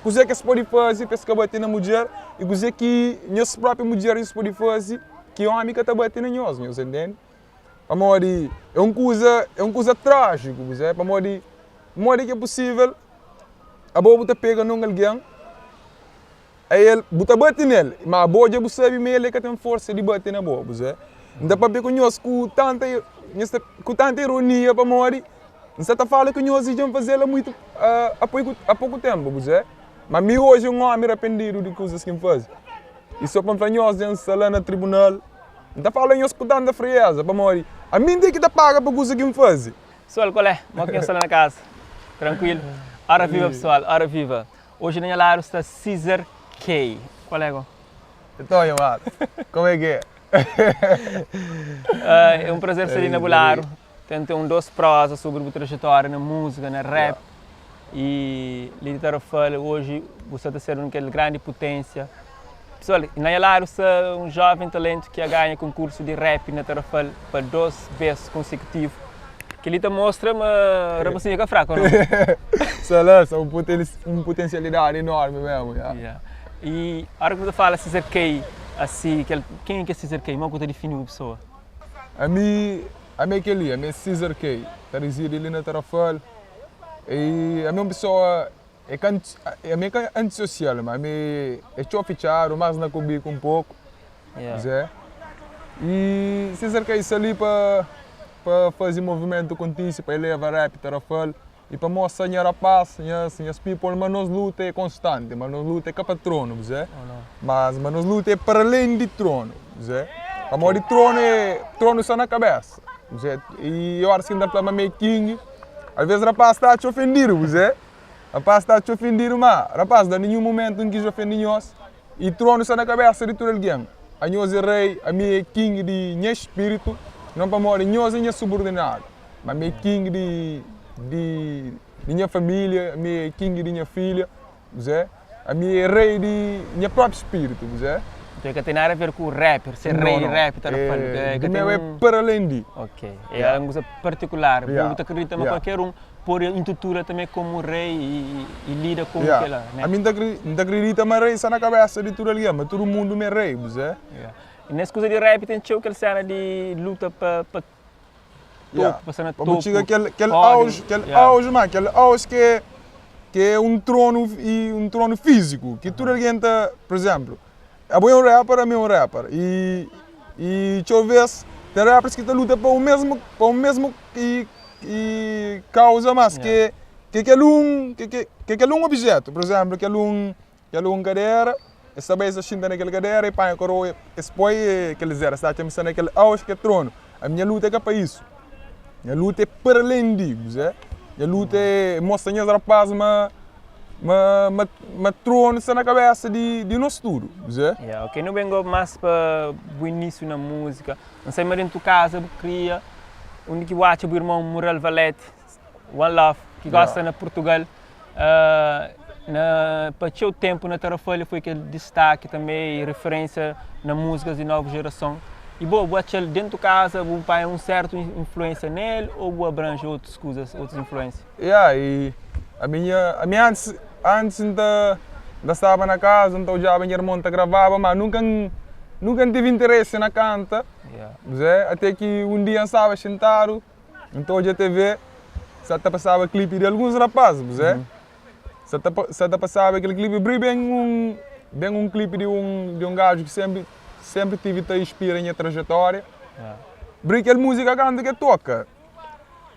kuzê ki es pode faze pa es ka bate na mudjer i kuzê ki nhos própi mudjer nhos pode faze ki ómi ka ta bate na nhos, nhos intende? Pamodi é un kuza, é un kuza trájiku, kuzê, pamodi modi ki é pusível abo bu ta pega na un algen a el, bu ta bate nel, ma abo dja bu sabe ma el é ka ten forsa di bate na bo, kuzê. N ta papia ku nhos ku tanta, nhos ta, ku tanta ironia pamodi N sta ta fala ku nhos i dja N faze-l a muitu, a poku, a poku ténpu, kuzê. Ma mi oji é un ómi rapendidu di kuzas ki N faze. I sô pa N fla nhos, dja N sta la na tribunal. N ta fala nhos ku tanta frieza, pamodi ami N ten ki ta paga pa kuza ki N faze. Pessoal, qual é? Mo ki nhos sta la na casa? Tranquilo? Ora viva pessoal, ora viva! Hoje na nha lado sta Caesar Kay. Qual é go? Então, nha mano, como é que é? É um prazer sta li na bu lado. Ten ten un dos proza sobri bu trajetória na múzika, na rap y li di Tarrafal oji bu sta ta ser un kel grandi puténsia. Pesoal, na nha ladu sta un jóven talentu ki a ganha konkursu di rap na Tarrafal pa dos bes konsekutivu. Kel-li ta mostra ma rapasinhu é ka fraku, nau? Sta la, sta un un potensialidadi enormi memu, ya. Ya. Y óra ki bu ta fala Cesar Kay asi, kel, kenha ki é Cesar Kay? Modi ki bu ta difini bu pesoa? Ami, ami é kel-li, ami é Cesar Kay, ta rizidi li na Tarrafal y ami é un pesoa É ka ami é ka antisosial, ma ami é txeu fitxadu, mas na kubiku un poku, Zé. Y Cesar Kay sta li pa pa fazi movimentu kontise, pa eleva rap Tarrafal y pa mostra nha rapaz, nhas nhas people ma nos luta é konstanti, ma nos luta é ka pa tronu, Zé, mas ma nos luta é para alén di tronu, Zé. Pamodi tronu é tronu sta na kabesa, Zé, y óras ki N ta fla ma mi é king, alvês rapaz ta atxa ofendidu, Zé. Rapaz ta atxa ofendidu ma rapaz na ninhun mumentu N kis ofendi nhos y tronu sta na kabesa di tudu algen. Anhos é rei, ami é king di nha spiritu, non pamodi nhos é nha subordinadu, ma ami é king di di di nha familia, ami é king di nha filha, kuzé? Ami é rei di nha propi spiritu, kuzé? Nton é ka ten nada a ver ku rapper, ser rei di rap ta fla, é ka ten. Di meu é para além di. Ok, é un kuza partikular, bu ta kridita ma kualker un pode intitula tanbe komu rei i lida komu Yeah. kela, né? Ami N ta kri, N ta kridita ma rei sta na kabesa di tudu algen, ma tudu mundu ma é rei, bu sê? Yeah. I nes kuza di rap ten txeu kel sena di luta pa pa topu, Yeah. pa sta na Pa bu topu, txiga kel, kel pódiu, auge, kel yeah. auge ma, kel auge ki é, ki é un tronu i un tronu fíziku, ki tudu algen ta, pur izénplu, abo é un rapper, ami é un rapper, i, i txeu bês ten rappers ki ta luta pa un mesmu, pa un mesmu i i kauza mas ke ke kel un ke ke kel un objetu pur izemplu kel un kel un kadera es ta bai es ta xinta na kel kadera e panha koroa es poi e kel dizer es ta atxa ma sta na kel auge kel tronu ami nha luta é ka pa isu nha luta é para além di kuzé nha luta é mostra nhas rapaz ma ma ma ma tronu sta na kabesa di di nos tudu kuzé. Ya ok nu ben gosi mas pa bu inisiu na múzika N sai ma dentu kaza bu kria undi ki bu atxa bu irmon Mural Valete, one love, ki gosi sta na Purtugal. Na pa txeu tenpu na Tarrafal el foi kel distaki tanbe i referensia na muzikas di novu jerason. I bo, bu atxa-l dentu kaza, bu panha un sertu influensia nel o bu abranji otus kuzas, otus influensia? Ya, i ami nha, ami antis, antis N ta, N ta staba na kaza, N ta odjaba nha irmon ta gravaba, ma nunka N, nunka N tive interesi na kanta, Zé, ate ki un dia N staba xintadu, N ta odja TV, sa ta pasaba klipi di alguns rapaz, Zé, sa ta, sa ta pasaba kel klipi, bri ben un, ben un klipi di un, di un gaju ki senpri, senpri tive ta inspira nha trajetória, bri kel múzika kantu ke toka.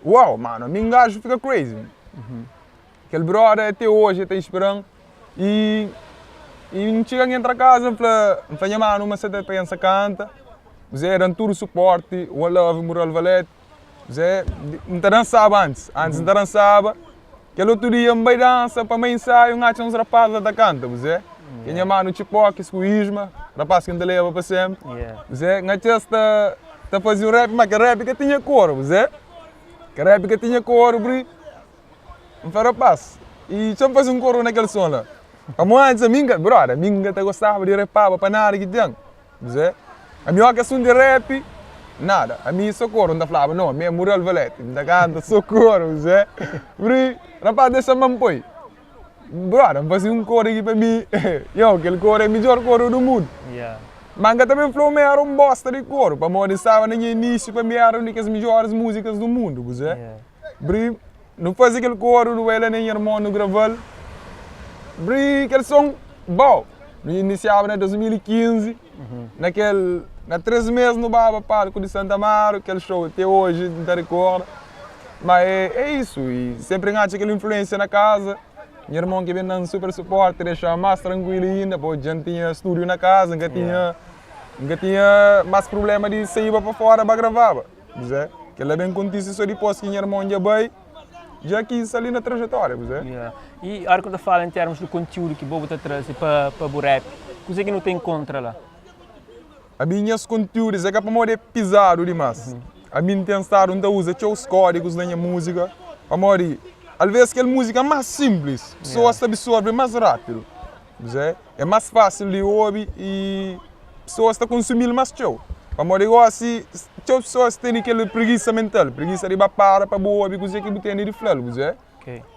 Uau, mano, ami un gajo fika crazy. Kel brother até hoje ta inspiran e e N txiga N entra casa N fla N fla nha mano ma sa ta pensa canta, Zé dan tudo suporte, one love Mural Valete, Zé N ta dansaba antes, antes N ta dansaba, kel otu dia N bai dansa pa mei ensaio N atxa uns rapaz la ta canta, Zé, ke nha mano Tchipokis ku Isma, rapaz ki N ta leba pa sempre, Zé, N atxa-s ta Ta fazi un rap, ma kel rap ka tinha koru, Zé. Kel rap ka tinha koru, bri. N fla, rapaz, i txa-m fazi un koru na kel son la. Pamodi antis ami N ka, brother, ami N ka ta gostaba di repaba pa nada ki ten, Zé. Ami óki asuntu di rap, nada. Ami so koru, N ta flaba, no, ami é Mural Valete, N ta kanta so koru, Zé. Bri, rapaz dexa-m ma N poi. Brother, N fase un koru ki pa mi, yo, kel koru é midjor koru du mundu. Yeah. Ma N ka ta ben fla-u ma éra un bosta di koru, pamodi N staba na nha inísiu, pa mi éra un di kes midjoris múzikas du mundu, kuzê? Yeah. Bri, nu faze kel koru, nu bai la na nha irmon, nu grava-l. Bri, kel son, bom! Nu inisiaba na 2015, na kel, na 3 mês nu baba palku di Santa Amaro, kel show te oji N ta rikorda. Ma é, é isu, i senpri N atxa kel influensia na kaza, nha irmon ki ben da-m super suporti, dexa-m más trankuilu inda, pô dja N tinha stúdiu na kaza, N ka tinha, N ka tinha más prubléma di saíba pa fóra ba gravaba. Kuzé? Kel-la ben kontise sô dipôs ki nha irmon dja bai, dja ki N sta li na trajetória. Kuzé? Yeah. I óra ki nu ta fala en termus di kontiúdu ki bo bu ta traze pa pa bu rap, kuzê ki nu ta inkontra la? Ami nhas kontiúdus é ka pamodi é pizadu dimás. Ami N ten stadu N ta uza txeu kódigus na nha múzika pamodi alvês kel múzika más sinplis pesoas ta absorve más rápidu. Kuzé? É más fásil di obi i pesoas ta konsumi-l más txeu. Pamodi gósi txeu pesoas tene kel prigisa mental, prigisa di ba para pa bu obi kuzê ki bu tene di fla-l, kuzé?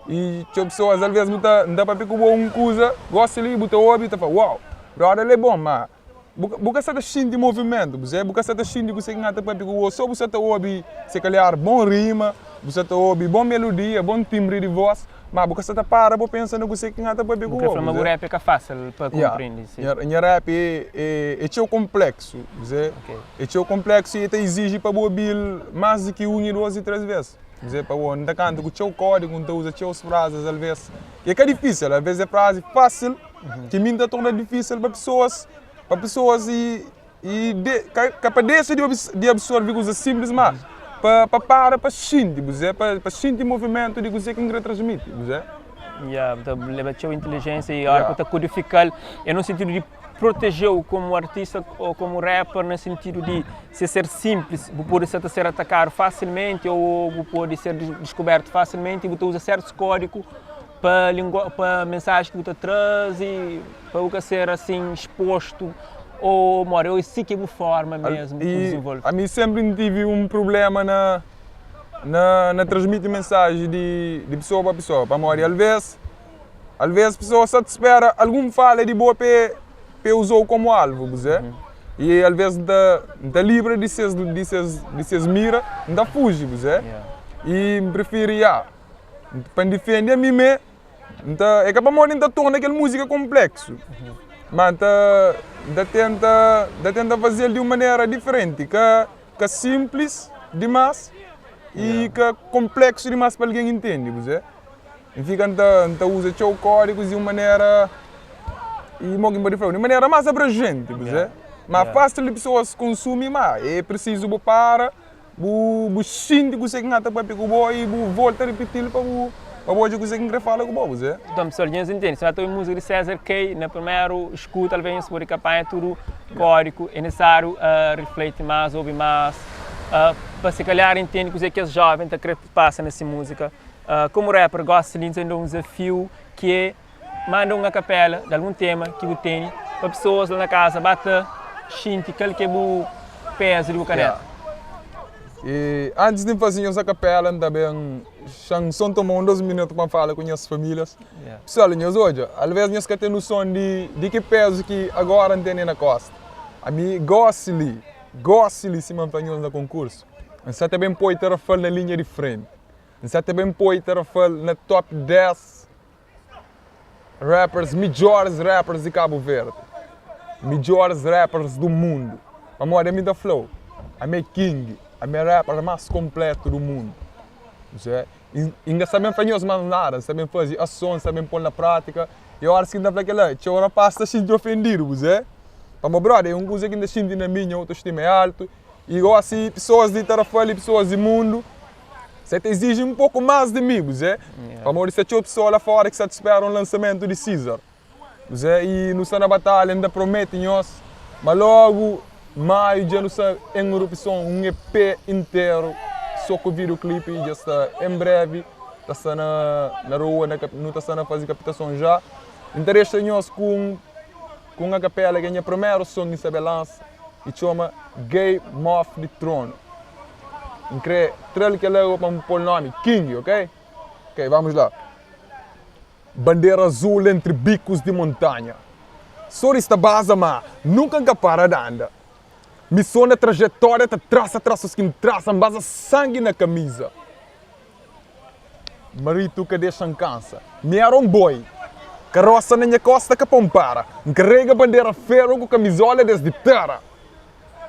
I txeu pesoas alvês bu ta N ta papia ku bo un kuza, gósi li bu ta obi bu ta fla, Uau! Brother el é bon, má bu ka sta ta xinti movimentu, kuzé? Bu ka sta ta xinti kuzê ki N ta papia ku bo, sô bu sta ta obi se kalhar bon rima, bu sta ta obi bon melodia, bon tinbri di vós. Ma bu ka sta ta para bu pensa na kuzê ki N ta pâpia ku Bu krê bo, fla ma bu kuzê? rap é ka fásil pa Ya, konprende, si? nha, nha rap é, é, é txeu konpléksu, kuzê? Ok. É txeu konpléksu i el ta iziji pa bu obi-l más di ki un i dôs i três vês. Kuzê? Pa bo, N ta kanta ku txeu kódigu, N ta uza txeu frazes alvês. I é ka difísil, alvês é frazi fásil ki mi N ta torna difísil pa pesoas, pa pesoas i I de, ka, ka pa dexa di, di absorve kuzas sinplis, má pa, pa para pa xinti, bu dizê, pa, pa xinti movimentu di kuzê ki N kre transmiti, bu dizê. Ya, bu ta leba txeu intelijénsia i óra Ya. ki bu ta kodifika-l, é no sentidu di proteje-u komu artista ô komu rapper, na sentidu di se ser sinplis, bu pode sa ta ser atakadu fasilmenti ô bu pode ser diskubértu fasilmenti i bu ta uza sértus kódigu pa lingua, pa mensaji ki bu ta traze, pa bu ka ser asin expostu ô modi, ô é si ki é bu forma mesmu ki bu dizenvolve? Ami senpri N tive un prubléma na na na transmiti mensaji di di pesoa pa pesoa, pamodi alvês alvês pesoa sa ta spera algun fala di bo pa e pa e uza-u komu alvu, bu sibe? I alvês N ta N ta libra di ses di ses di ses mira, N ta fuji, bu sibe? I N prifiri ya. Pa N difende ami mé, N ta, é ka pamodi N ta torna kel múzika konpleksu, má N ta, N ta tenta, N ta tenta faze-l di un manera diferenti, ka, ka sinplis dimás i ka konpleksu dimás pa algen intende, kuzê. N fika N ta, N ta uza txeu kódigus di un manera, i mo ki N pode fla-u, di un manera más abrangenti, kuzê. Má fásil di pesoas konsumi, má é prisizu bu para. Bu bu xinti kuzê ki N ta papia ku bo i bu volta ripiti-l pa bu pa bu odja kuzê ki N krê fala ku bo. Kuzê? Nton, pesoal, dja nhos intende. Si bu ta obi múzika di César Kay na primeru skuta, alvês nhos pode ka panha tudu kódigu. É nesesáriu rifleti más, obi más, pa si kalhar intende kuzê ki es jóven ta krê pasa na se múzika. Komu rapper, gosi li N ta da un dizafiu ki é Manda un akapela di algun tema ki bu tene pa pesoas la na kaza ba ta xinti kal ki é bu pezu di bu kaneta. E antis di N faze nhos akapela, N ta ben xa-m so N toma un dos minutu pa N fala ku nhas famílias. Pesoal, nhos odja, alvês nhos ka ten noson di di ki pezu ki agora N tene na kosta. Ami gosi li, gosi li sima N fla nhos na konkursu, N sa ta ben poi Tarrafal na linha di frenti, N sa ta ben poi Tarrafal na top 10 Rappers, midjoris rappers di Cabo Verde, midjoris rappers do mundo. Pamodi ami ta flau, ami é king, ami é rapper mas completo do mundo. Zé, e N ka sta ben fla nhos mas nada, N sta ben fazi ason, N sta ben pol na prática. E oras ki N ta fla kela, txeu rapaz ta xinti ofendidu, bu zé. Pamodi brother, é un kuza ki N ta xinti na mi, nha autoestima é altu. E gosi pesoas di Tarrafal e pesoas di mundu Sa ta iziji un poku más di mi, kuzé? Pamodi sta txeu pesoa la fora ki sta ta spera un lansamentu di Caesar, kuzé? I nu sta na batalha, N ta promete nhos ma lógu maiu dja nu sta en erupson, un EP interu sô ku videoclip dja sta en brevi ta sta na rua, nu ta sta na faze kapitason já. N ta dexa nhos ku un ku un akapela ki é nha primeru son ki N sta ben lansa i txoma Game of the Trono. N kre tra-l kel agu pa N pô-l nomi King, ok? Ok, vamos lá. Bandera azul entri bikus di montanha. Soris ta baza ma nunka N ka para di anda. Mi so na trajetória ta trasa trasus ki N trasa, N baza sangi na kamiza. Maritu ka dexa-m kansa. Mi éra un boi. Karosa na nha kosta ka pa-m para. N karega bandera feru ku kamizola desdi tera.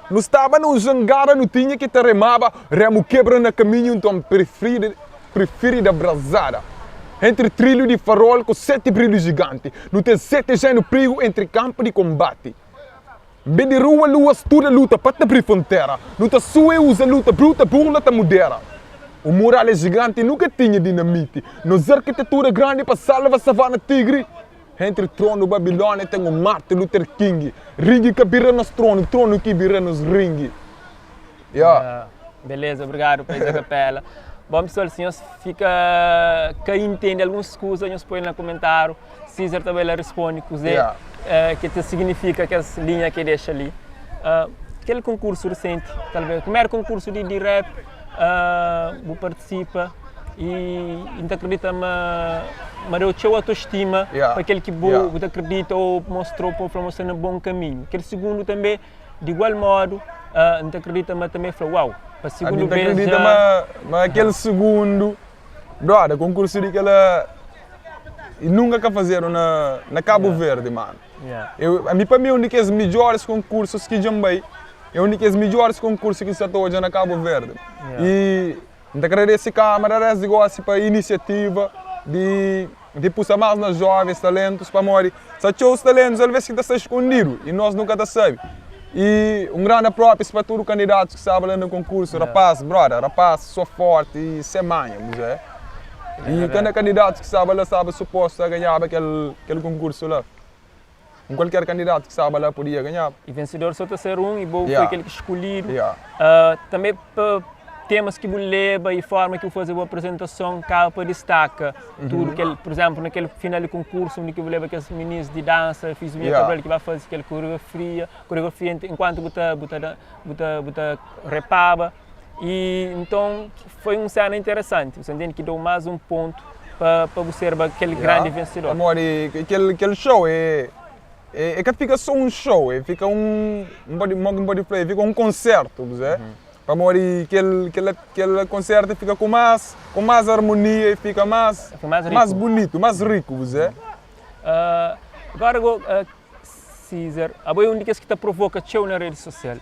Nu staba na un jangada nu tinha ki ta remaba Remu kebra na kaminhu nton prifiri da brazada Entri trilhu di farol ku seti brilhu jiganti Nu ten seti jenu prigu entri kanpu di konbati N ben di rua lua studa luta pa ta bri frontera Nu ta sua e uza luta bruta burla ta mudera Un muralha jiganti nu ka tinha dinamiti Nos arkitetura grandi pa salva savana tigri. Entri tronu Babilónia ten un Martin Luther King Ringi ka bira nos tronu, tronu ki bira nos ringi Yeah. Beleza, obrigadu pa es acapela. Bom pessoal, si nhos fika ka intende alguns kuza, nhos poi na komentáriu. Caesar ta bai la responde kuzê Yeah. eh, ki ta signifika kes linha ki dexa li. Ah, kel konkursu resenti, talvez, primeru konkursu di, di rap, ah, bu partisipa. I N ta kridita ma ma dau txeu autostima Yeah, pa kel ki bu yeah. bu ta kridita ô mostrou pa bu fla ma bu sta na bon kaminhu. Kel sigundu tanbe di igual modu N ta kridita ma tanbe fla uau pa Ami sigundu N ta bes kridita dja ma ma kel sigundu brother konkursu di kela i nunka ka fazedu na na Kabu Verdi mano. Yeah. Eu, ami pa mi é un di kes midjoris konkursus ki dja N bai, é un di kes midjoris konkursu ki N sa ta odja na Kabu Verdi. Yeah. I N ta agradese Kamara desdi gosi pa inisiativa di di pusa mas nos jovens talentus pamodi sa txeu talentus alves ki ta sta skondidu i nos nu ka ta sabe. I un grandi apropis pa tudu kandidatus ki staba la na konkursu, rapaz, broda, rapaz so forti i sen manha, bu sabe. I kada kandidatus ki staba la staba supostu a ganhaba kel kel konkursu la. Un kualker kandidatu ki staba la podia ganhaba. I vensedor so ta ser un i bo Yeah. foi kel ki skolhidu. Yeah. Tanbe pa temas ki bu leba i forma ki bu faze bu apresentason kaba pa distaka tudu kel, pur izemplu, na kel final di konkursu undi ki bu leba kes minis di dansa, Fiziomia Yeah. Cabral ki ba faze kel koreografia, koreografia enkuantu bu ta bu ta bu ta bu ta repaba. I nton foi un sena interesanti, bu sta ntende, ki dau más un pontu pa pa bu serba kel grandi vensedor. Pamodi kel kel show é é ka fika só un show, é fika un N pode mo ki N pode fla, é fika un konsertu, bu sabe? Pamodi kel kel kel konsertu fika ku más ku más armonia e fika más más bunitu, más riku, bu sabe? Agora go Caesar, abo é un di kes ki ta provoka txeu na redi sosial.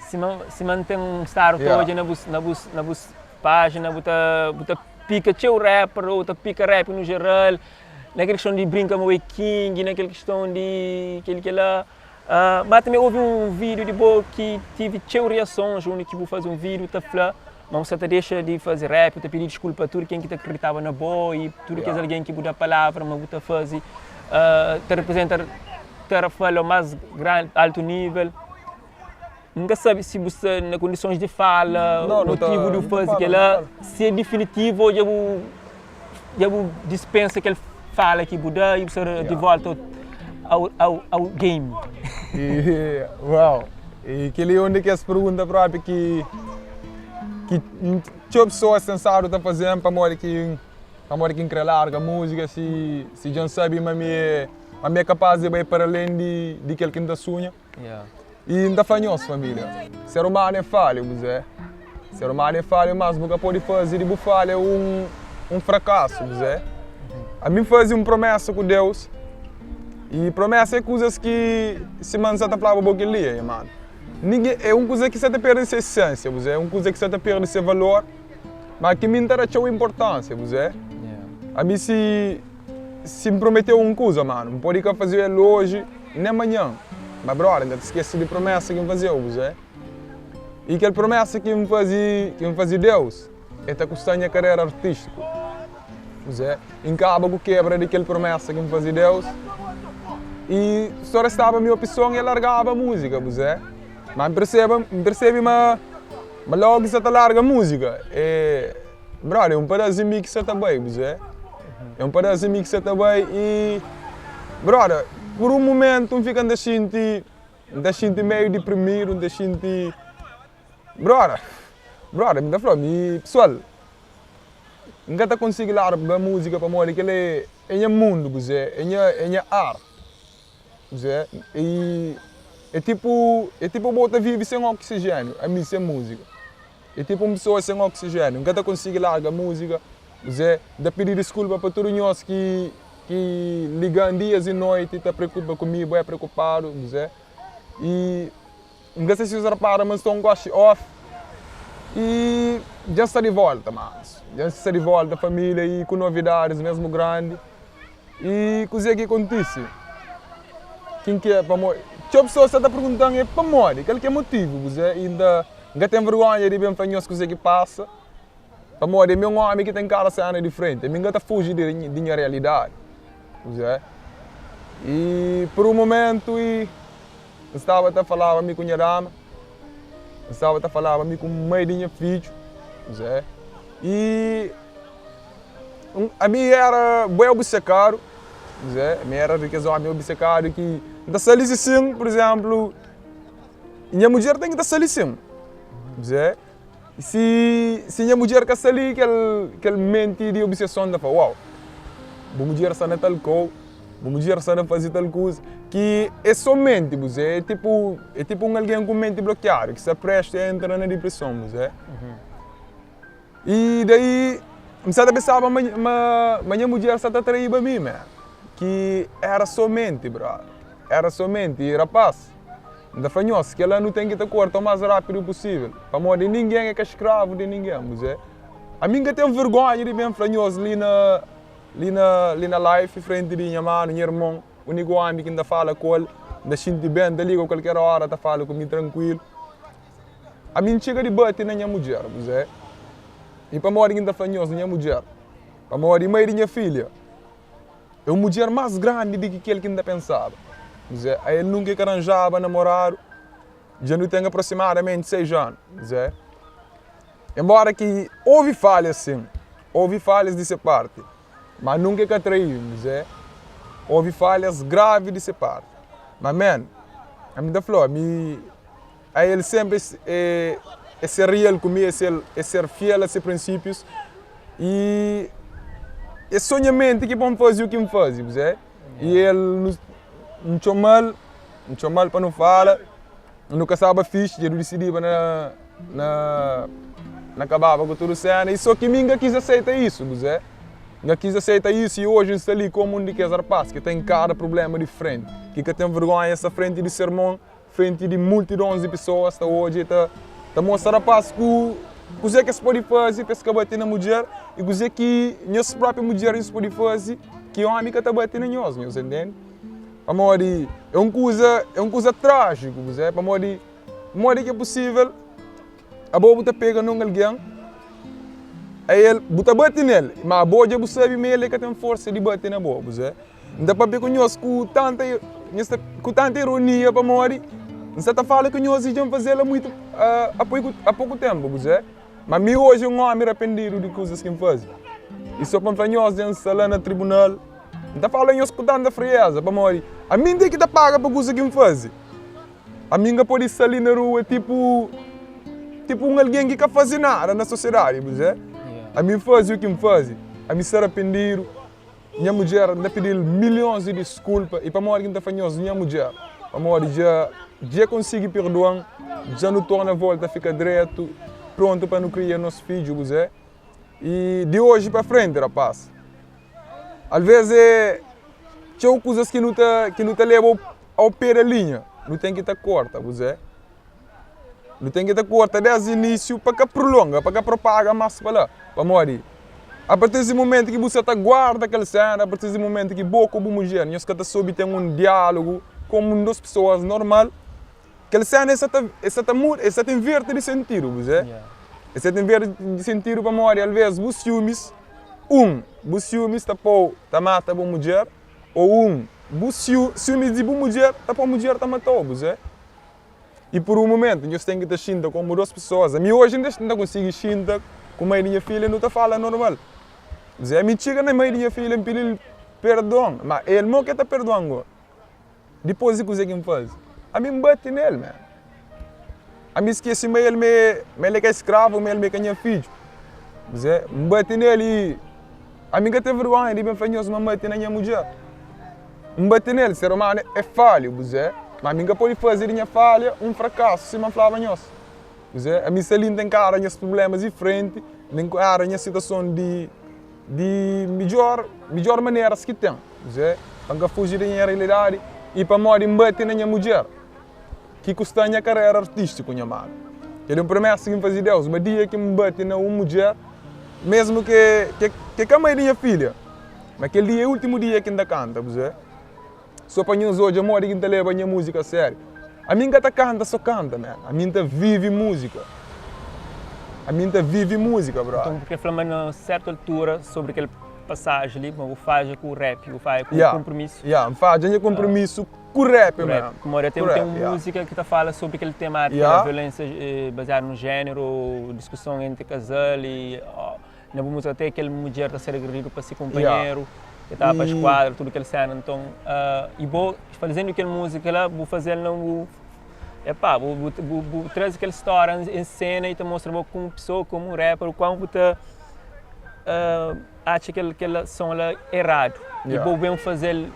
Sima sima N ten stadu ta odja na bus na bus na bus pájina, bu ta bu ta pika txeu rapper ô ta pika rap nu jeral, na kel kiston di brinka ma bo é king, na kel kiston di kel kela. Má tanbe obi un vídiu di bo ki tive txeu riasons undi ki bu faze un vídiu ta fla ma bu sa ta dexa di faze rap, bu ta pidi diskulpa a tudu ken ki ta kriditaba na bo i tudu kes algen ki bu da palavra ma bu ta faze ta riprizenta Tarrafal ao más grandi altu nível. N ka sabe si bu sta na kondisons di fala motivu di bu faze kela, si é difinitivu ô dja bu dja bu dispensa kel fala ki bu da i bu sta di volta ao ao ao game. Uau! I kel-li é un di kes pergunta própi ki ki txeu pesoas ten stadu ta faze-m pamodi ki pamodi ki N krê larga múzika si si dja N sabe ma mi é ma mi é kapás di bai para alén di di kel ki N ta sunha. I N ta fla nhos, família, ser umanu é falhu, buzé. Ser umanu é falhu, mas bu ka pode faze di bu falha un un frakasu, buzé. Ami N faze un promesa ku Deus, i promesa é kuzas ki sima N sa ta flaba bo kel dia, nha manu. Ningen, é un kuza ki sa ta perde se esensia, buzé, é un kuza ki sa ta perde se valor, ma ki mi N ta da txeu inportansia, buzé. Ami si. Si N prometeu un kuza, manu, N pode ka faze-u el oji nen manhan. Ma brother, N ka ta skese di promesa ki N faze-u, bu sabe? I kel promesa ki N faze, ki N faze Deus, el ta kusta-m nha karera artístiku, bu sabe? I N kaba ku kebra di kel promesa ki N faze Deus i so restaba mi opson é largaba múzika, bu sabe? Ma N perseba, N persebe ma ma logu ki sa ta larga múzika, é. Brother, é un padás di mi ki sa ta bai, bu sabe? É un padás di mi ki sa ta bai i, brother, pur un mumentu N fika N ta xinti, N ta xinti meiu diprimidu, N ta xinti, brother, brother, mi ta fla, mi, pesoal, N ka ta konsigi larga múzika pamodi kel-li é. é nha mundu, kuzê, é nha é nha ar, kuzê, i é tipu é tipu bo ta vive sen oksijéniu, ami sen múzika, é tipu un pesoa sen oksijéniu, N ka ta konsigi larga múzika, kuzê, N ta pidi diskulpa pa tudu nhos ki ki liga-m dias i noiti ta preokupa ku mi, bo é preokupadu, kuzê, i. N ka sai si nhos rapara ma N sta un gosi off i dja N sta di volta mas dja N sta di volta familia i ku novidadis mesmu grandi i kuze ki kontise kin ki é pamodi txeu pesoas sta ta pergunta-m é pamodi kal ki é motivu kuze i N ta N ka ten vergonha di ben fla nhos kuze ki pasa pamodi ami é un omi ki ta inkara sena di frenti ami N ka ta fuji di nha realidadi kuze i pur un mumentu i. N staba ta falaba mi ku nha dama, N staba ta falaba mi ku mai di nha fidju, Zé, i ami era bué obisekadu, Zé, ami era di kes omi obisekadu ki N ta sta li si sin, pur izénplu, nha mudjer ten ki ta sta li sin, Zé, si si nha mudjer ka sta li kel kel menti di obiseson ta fla, uau, bu mudjer sta na tal kau. Bu mudjer sta na faze tal kuza ki é sô menti, bu é tipu é tipu un algen ku menti blokiadu ki sta presti a entra na dipreson, bu é. I daí N sta ta pensaba ma ma ma nha mudjer sta ta traiba mi man, ki éra sô menti brother, éra sô menti. I rapaz, N ta fla nhos, kel-la nu ten ki ta korta o más rápidu pusível, pamodi ningen é ka skravu di ningen, bu é. Ami N ka ten vergonha di ben fla nhos li na. Li na li na life frenti di nha manu, nha irmon, uniku omi ki N ta fala ku el, N ta xinti ben, N ta liga kualker ora, ta fala ku mi trankuilu. Ami N txiga di bati na nha mudjer, kuzê? I pamodi ki N ta fla nhos nha mudjer? Pamodi mai di nha filha é un mudjer más grandi di ki kel ki N ta pensaba. Kuzê? A el nunka e ka ranjaba namoradu, dja nu ten aproximadamenti 6 anu. Kuzê? Enbóra ki ovi falhas sin, ovi falhas di se parti, ma nunka e ka traí-m, Zé. Ovi falhas gravi di se parti, ma man, ami ta fla-u, ami, a el senpri e e ser rial ku mi, e ser e ser fiel a se prinsípius i é sô nha menti ki pô-m faze u ki N faze, Zé. I el, N txoma-l, N txoma-l pa nu fala. Nu ka staba fixi, dja nu disidiba na na na kababa ku tudu sena i so ki mi N ka kis aseita isu, kuzé? N ka kis aseita isu i oji N sta li komu un di kes rapaz ki ta inkara prubléma di frenti, ki ka ten vergonha sta frenti di sermon, frenti di multidons di pesoas ta odja i ta ta mostra rapaz ku kuzé ki es pode faze pa es ka bate na mudjer i kuzé ki nhos própi mudjer nhos pode faze ki ómi ka ta bate na nhos, nhos intende? Pamodi é un kuza, é un kuza trájiku, kuzé? Pamodi modi ki é pusível abo bu ta pega na un algen, a el bu ta bati nel, ma abo dja bu sabe ma el é ka ten forsa di bati na bo, kuzé? N ta papia ku nhos ku tanta nhos ta ku tanta ironia pamodi N sta ta fala ku nhos i dja N faze-l a muitu a poku a poku ténpu, kuzé? Ma mi oji é un ómi rapendidu di kuzas ki N faze. I sô pa N fla nhos, dja N sta la na tribunal. N ta fala nhos ku tanta frieza, pamodi ami N ten ki ta paga pa kuza ki N faze. Ami N ka pode sta li na rua tipu tipu un algen ki ka faze nada na sosiedadi, bu dizê? Ami N faze u ki N faze, ami sta rapendidu. Nha mudjer, N ta pidi-l milhons di diskulpa. I pamodi ki N ta fla nhos nha mudjer? Pamodi dja dja e konsigi perdua-m, dja nu torna volta fika dretu, prontu pa nu kria nos fidju, bu dizê? I di oji pa frenti, rapaz. Alvês é txeu kuzas ki nu ta ki nu ta leba ao pé da linha, nu ten ki ta korta, kuzê? Nu ten ki ta korta desdi inísiu pa ka prolonga, pa ka propaga más pa la. Pamodi apartir di mumentu ki bu sa ta guarda kel sena, apartir di mumentu ki bo ku bu mudjer nhos ka ta sobi ten un diálogu komu dos pesoas normal, Kel sena e sa ta e sa ta muda e sa ta inverti di sentidu kuzê? E sa ta inverti di sentidu pamodi alvês bu siumis un bu siumis ta pô-u ta mata bu mudjer ô un bu siu siumis di bu mudjer ta pô mudjer ta mata-u kuzê? I pur un mumentu nhos ten ki ta xinta komu dôs pesoas ami oji N ta konsigi xinta ku mai di nha filha nu ta fala normal kuzê? Ami txiga na mai di nha filha N pidi-l perdon ma el mô ke ta perdoa-m gô. Dipôs di kuzê ki N faze? Ami N bati na el, man. Ami skese ma el ma el é ka skravu, ma el ma é ka nha fidju. Kuzê? N bati na el i. Ami N ka ten vergonha di ben fla nhos ma N bati na nha mudjer. N bati nel, ser umanu é falhu, buzé, ma ami N ka pode faze di nha falha un frakasu, sima N flaba nhos. Buzé, ami sta li N ta nkara nhas prublémas di frenti, N ta nkara nha situason di di midjór midjór maneras ki ten, buzé, pa N ka fuji di nha realidadi i pamodi N bati na nha mudjer. Ki kusta nha karera artístiku, nha manu. Kel é un promesa ki N faze Deus, ma dia ki N bati na un mudjer, mésmu ke ke ka mai di nha filha, ma kel dia é últimu dia ki N ta kanta, kuzê? Sô pa nhos odja modi ki N ta leba nha múzika a sériu. Ami N ka ta kanta sô kanta, man. Ami N ta vive múzika. Ami N ta vive múzika, brother. Nton, bu krê fla ma na sértu altura, sobri kel pasaji li, ma bu fadja ku rap, bu fadja ku kunpromisu? Ya, N fadja nha kunpromisu. Ku rap mesmo. Pamodi até ten un múzika ki ta fala sobri kel temátika da violénsia baziadu no jéneru, diskuson entri kazal i na bu múzika até kel mudjer ta ser agredidu pa se kunpanheru, ki ta ba pa skuadra, tudu kel séna. Nton, i bo fazendu kel múzika la, bu faze-l na bu, epá, bu traze kel stória en séna i ta mostra bo komu pesoa, komu rapper, kuantu bu ta atxa kel kel ason la eradu i bo ben fazel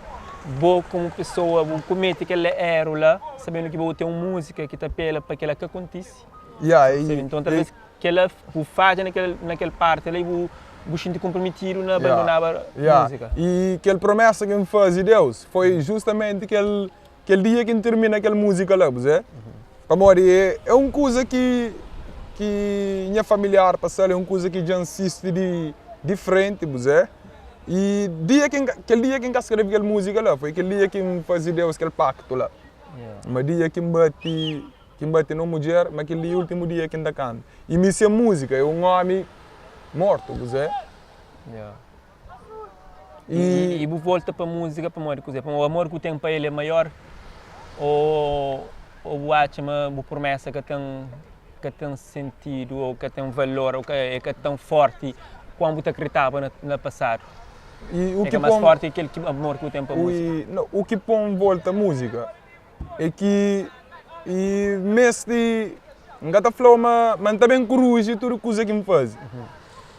bo komu pesoa bu kumete kel eru la sabendu ki bo ten un muzika ki ta apela pa kila ka kontise nton talvez kila bu fadja na kel na kel parti la i bu bu xinti konprometidu na abandonaba muzika. I kel promesa ki N faze Deus foi justamenti kel Kel dia ki N tirmina kel múzika la, kuzê? Pamodi é un kuza ki ki nha familiar pasa-l, é un kuza ki dja N sisti di di frenti, kuzê? I dia ki N kel dia ki N ka skrebe kel múzika la, foi kel dia ki N faze Deus kel paktu la. Ma dia ki N bati ki N bati na un mudjer, ma kel dia é últimu dia ki N ta kanta. I mi sen múzika é un ómi mortu, kuzê? I bu volta pa múzika pamodi kuzê? Pamodi amor ki bu ten pa el é maior? Ô bu atxa ma bu promesa ka ten ka ten sentidu ô ka ten valor ô é ka tan fórti kómu bu ta kriditaba na pasadu? É ka más fórti ki kel amor ki bu ten pa múzika? U ki pô-m volta múzika é ki i meste N ka ta fla-u ma ma N ta ben kuruji tudu kuza ki N faze.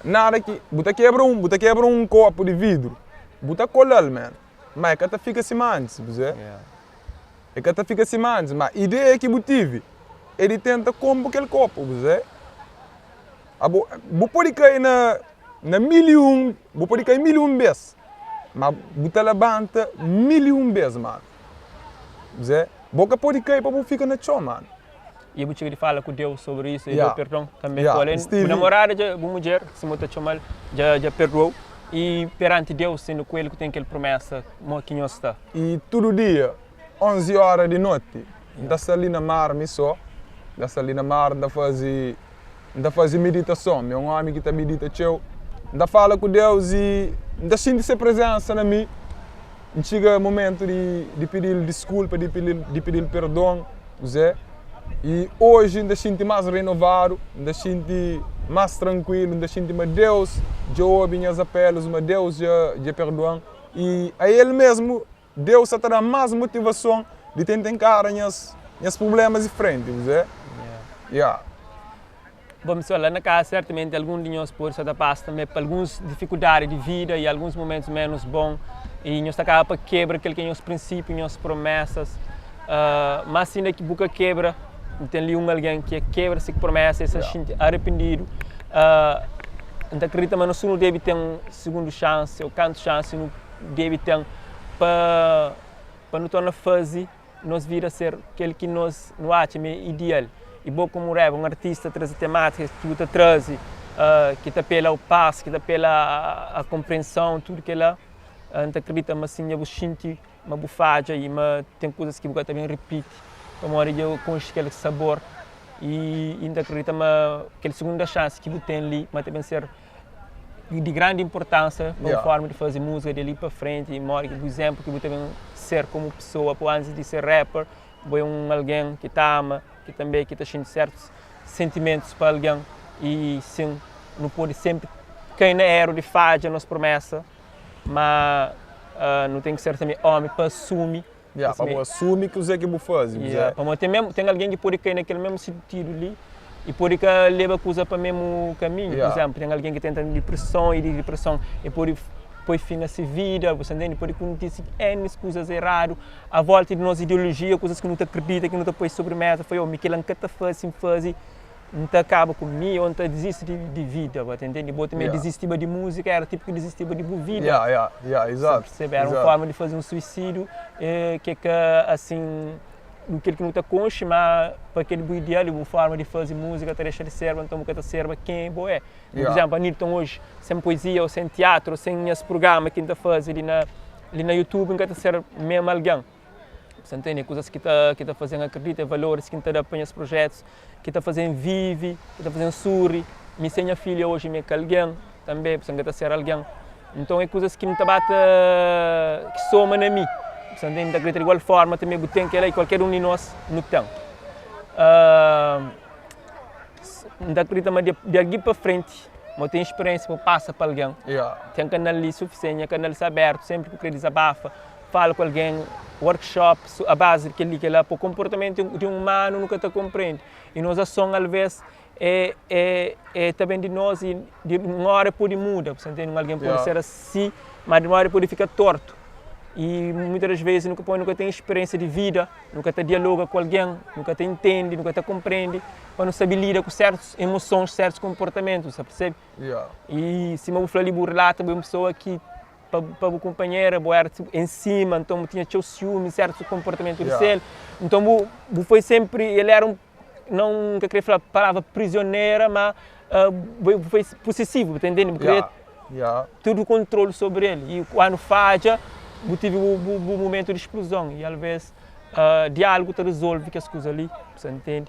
Nada ki bu ta kebra un bu ta kebra un kopu di vidru, bu ta kola-l man, ma e ka ta fika sima antis, bu se? E ka ta fika sima antis, ma ideia ki bu tivi é di tenta konpo kel kopu, bu se? Abo bu pode kai na na 1001 bu pode kai 1001 bes, ma bu ta labanta 1001 bes, manu. Zé, bo ka pode kai pa bu fika na txon, manu. I bu txiga di fala ku Deus sobri isu, i dau perdon tanbe. Yeah. Olha, bu namorada dja, bu mudjer, sima bu ta txomal, dja dja perduau. I peranti Deus, sendu ku el ku ten kel promesa, mo ki nhos sta. I tudu dia, 11 ora di noti, N ta sta li na mar mi so, N ta sta li na mar, N ta faze, N ta faze miditason. Mi é un ómi ki ta midita txeu. N ta fala ku Deus i N ta xinti se prezénsa na mi. N txiga momentu di di pidi-l diskulpa, di pidi-l di pidi-l perdon, kuzê. I oji N ta xinti más renovadu, N ta xinti más trankuilu, N ta xinti ma Deus dja obi nhas apélus, ma Deus dja dja perdua-m. I a El mésmu, Deus sta ta da-m más motivason di tenta enkara nhas nhas prublémas di frenti, kuzê. Ya. Bon pesoal, la na kaza sertamenti algun di nhos pode sta ta pasa tanbe pa alguns difikuldadi di vida i alguns mumentus menus bon i nhos ta kaba pa kebra kel ki é nhos prinsipiu, nhos promesas. Má si inda ki bu ka kebra, ten li un algen ki kebra se promesa i sta xinti arrependidu. N ta kridita ma nos tudu nu debe ten sugundu xansi ô kantu xansi nu debe ten pa nu torna faze nos vida ser kel ki nos nu atxa ma é ideal. I bo komu rapper, un artista traze temátikas ki bu ta traze ki ta apela ao pas, ki ta apela a konprenson, tudu kela, N ta kridita ma sin dja bu xinti ma bu fadja i ma ten kuzas ki bu ka ta ben ripiti pamodi dja bu konxe kel sabor i N ta kridita ma kel segunda xansi ki bu ten li ma ta ben ser di grandi inportansa pa un forma di faze múzika di li pa frenti modi ki bu izénplu ki bu ta ben ser komu pesoa po antis di ser rapper bo é un algen ki ta ama ki tanbe ki ta xinti sertus sentimentus pa algen i sin nu pode senpri kai na eru di fadja nos promesa ma nu ten ki ser tanbe omi pa asumi Ya, pa bu asumi kuzê ki bu faze. Ya, pamodi ten mesmu, ten algen ki pode kai na kel mesmu sentidu li. E pode ka leba kuza pa mesmu kaminhu. Por izénplu, ten algen ki ta entra na dipreson i di dipreson el pode poi fin na se vida, bu sta ntende? Pode kontise N kuzas eradu a volta di nos ideolojia, kuzas ki nu ta kridita, ki nu ta poi sobri méza, fla, mi kel-la N ka ta faze, si N faze N ta kaba ku mi ô N ta dizisti di vida, bu ta ntende? Bo tanbe dizistiba di múzika, éra tipu ki dizistiba di bu vida. Sa persebe? Éra un fórma di faze un suisídiu ki é ka asin kel ki nu ta konxe, má pa kel bu ideal i bu fórma di faze múzika ta dexa di sérba, nton bu ka ta sérba ken bo é. Pur izénplu, Anilton oji, sen poezia ô sen tiatru ô sen nhas prugrama ki N ta faze li na li na YouTube, N ka ta ser mésmu algen. Sa ntende? Kuzas ki ta ki ta faze-m akredita, é valoris ki N ta da pa nhas prujétus, ki ta faze-m vive, ki ta faze-m suri. Mi sen nha filha oji mi é ka algen tanbê, N ka ta ser algen. Nton é kuzas ki N ta ba ta ki soma na mi. Sa ntende? N ta akredita di igual fórma tanbê bu ten kel-la i kualker un di nos nu ten. N ta akredita ma di algen pa frenti, ma bu ten spiriénsia pa bu pasa pa algen. Ten kanal li sufisienti, nha kanal sta abértu, sénpri ki bu krê dizabafa, fala ku algen, workshop a bazi di kel-li, kel-la, pô konportamentu di un umanu nu ka ta konprende i nos ason alvês é é é ta ben di nos i di un óra pode muda, bu sta ntende? Un algen pode ser asi, má di un óra pode fika tortu i muitas das vezes nu ka pode nu ka ten spiriénsia di vida. Nu ka ta dialoga ku algen, nu ka ta intende, nu ka ta konprende pa nu sabe lida ku sértus emosons, sértus konportamentu, bu sa persebe? I sima bu fla li, bu rilata, bu é un pesoa ki pa pa bu kunpanhera bu éra tipo en sima, nton bu tinha txeu siumi, sértus konportamentu di sel, nton bu bu foi sénpri, el éra un, non, N ka kre fla palavra prizionera, má bu foi posesivu, bu ta intende? Bu kria tudu kontrolu sobri el i kandu fadja bu tivi bu mumentu di spluzon i alvês diálugu ta rizolve kes kuza li, bu sta ntende?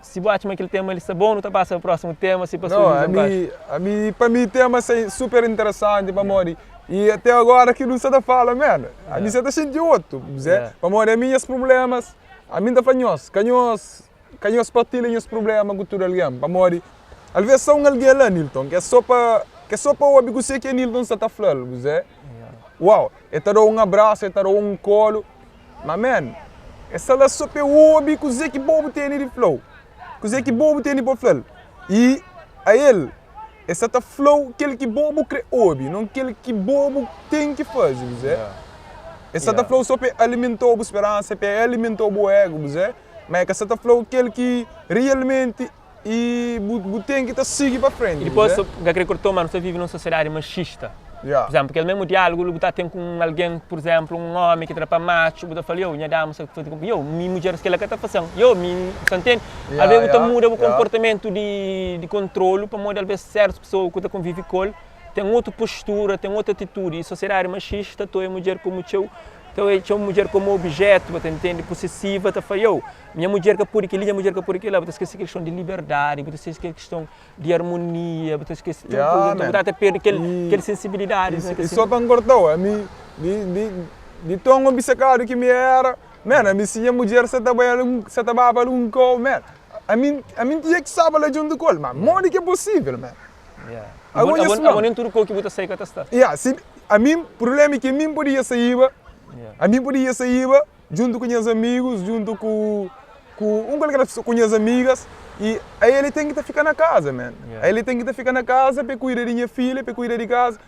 Si bu atxa ma kel tema li sta bon nu ta pasa pa prósimu tema, si pa Não, ami, ami, pa mi tema sta super interesanti pamodi i até agora ki nu sta ta fala man, ami sta ta xinti otu, pamodi ami nhas problemas, ami nta fla nhos, ka nhos Ka nhos partilha nhos prubléma ku tudu algen, pamodi alvês sta un algen la, Nilton, ki é sô pa ki é sô pa obi kuzê ki Nilton sta ta fla-l, kuzê. Uau! El ta da-u un abrasu, el ta da-u un kolu, má man, el sta la sô pa el obi kuzê ki bo bu tene di fla-u, kuzê ki bo bu tene pa fla-l. I ael, el sta ta fla-u kel ki bo bu krê obi, non kel ki bo bu ten ki faze, kuzê. El sta ta fla-u sô pa el alimenta-u bu speransa, pa el alimenta-u bu ego, kuzê. Ma e ka sa ta fla-u kel ki rialmenti i bu ten ki ta sigi pa frenti. I dipôs, N ka krê korta-u, má nu sta vive na un sosiadadi maxista. Pur izénplu, kel mésmu diálugu li bu ta ten ku un algen, pur izénplu, un ómi ki ta da pa matxu, bu ta fla-l, Iou, nha dama sta faze ku. Iou, mi mudjeris kel-la ka ta fase-m. Iou, mi. Bu sta ntende? Alvês bu ta muda bu konportamentu di kontrolu pamodi alvês sértus pesoa ku ta konvive ku el ten otu postura, ten otu atitudi. I sosiadadi maxista ta oja mudjer komu txeu Ta odja txeu mudjer komu objetu, ba ta ntende, posesiva, ta fla, yo, nha mudjer ka pode kel-li, nha mudjer ka pode kel-la. Bu ta skese kel kiston di liberdadi, bu ta skese kel kiston di armonia, bu ta skese tudu kuza. Nton, bu ta ta perde kel, kel sensibilidadi. I sô pa N korta-u, ami, di, di, di ton obisekadu ki mi éra, man, ami si nha mudjer sa ta bai algun, sa ta baba algun kau, man, ami, ami N tinha ki staba la djuntu ku el. Ma modi ki é posível, man? Abo nha suma. Abo nen tudu kau ki bu ta sai ka ta sta. Ya, si ami, prublema é ki ami N podia saiba, ami N podia saiba djuntu ku nhas amigus, djuntu ku ku un kualker pessoa, ku nhas amigas, i ael el ten ki ta fika na kaza, man. Ael el ten ki ta fika na kaza pa el kuida di nha filha, pa el kuida di kaza.